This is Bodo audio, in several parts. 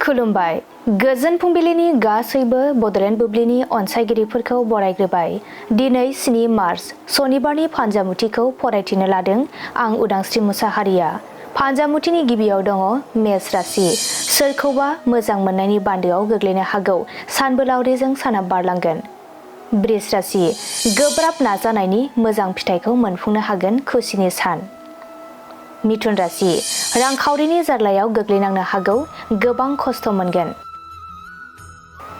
खुलुमबाय। गोजोन फुंबिलिनि गासैबो बड'लेण्ड बुब्लिनि अनसायगिरिफोरखौ बरायग्रोबाय। दिनै 7 मार्च सनिबारनि फान्जामुथिखौ फरायथिनो लादों आं उदांस्रि मुसाहारिया। फान्जामुथिनि गिबियाव दङ मेष राशि। सोरखौबा मोजां मोननायनि बान्दोआव गोग्लैनो हागौ, सानबोलावरिजों साना बारलांगोन। बृष राशि। गोब्राब नाजानायनि मोजां फिथाइखौ मोनफुंनो हागोन, खुसिनि सान। मिथुन राशि। रांखावरिनि जार्लायाव गोग्लैनांनो हागौ, गोबां खस्थ' मोनगोन।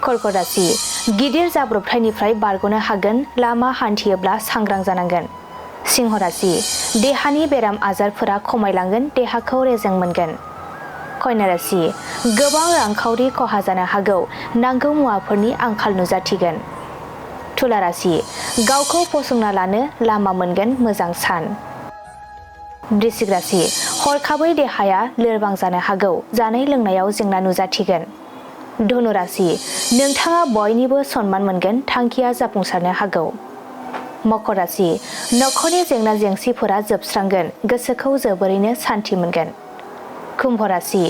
कर्क राशि। गिदिर जाब्रबथायनिफ्राय बारग'नो हागोन, लामा हान्थियोब्ला सांग्रां जानांगोन। सिंह राशि। देहानि बेराम आजारफोरा खमायलांगोन, देहाखौ रेजें मोनगोन। कन्या राशि। गोबां रांखावरि खहा जानो हागौ, नांगौ मुवाफोरनि आंखाल नुजाथिगोन। तुला राशि। गावखौ फसंना लानो लामा मोनगोन, मोजां सान। वृश्चिक राशि। हरखाबै देहाया लोरबां जानो हागौ, जानाय लोंनायाव जेंना नुजाथिगोन। धनु राशि। नोंथाङा बयनिबो सनमान मोनगोन, थांखिया जाफुंसारनो हागौ। मकर राशि। नखरनि जेंना जेंसिफोरा जोबस्रांगोन, गोसोखौ जोबोरैनो सान्थि मोनगोन। कुम्भ राशि।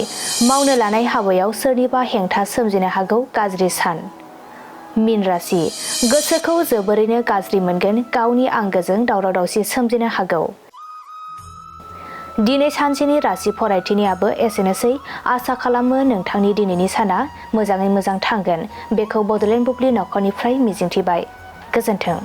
मावनो लानाय हाबायाव सोरनिबा हेंथा सोमजिनो हागौ, गाज्रि सान। मीन राशि। गोसोखौ जोबोरैनो गाज्रि मोनगोन, गावनि आंगोजों दावराव दावसि सोमजिनो हागौ। दिनै सानसेनि राशि फरायथिनायाबो एसेनोसै। आसा खालामो नोंथांनि दिनैनि साना मोजाङै मोजां थांगोन। बेखौ बड'लेण्ड बुब्लि नखरनिफ्राय मिजिंथिबाय। गोजोन्थों।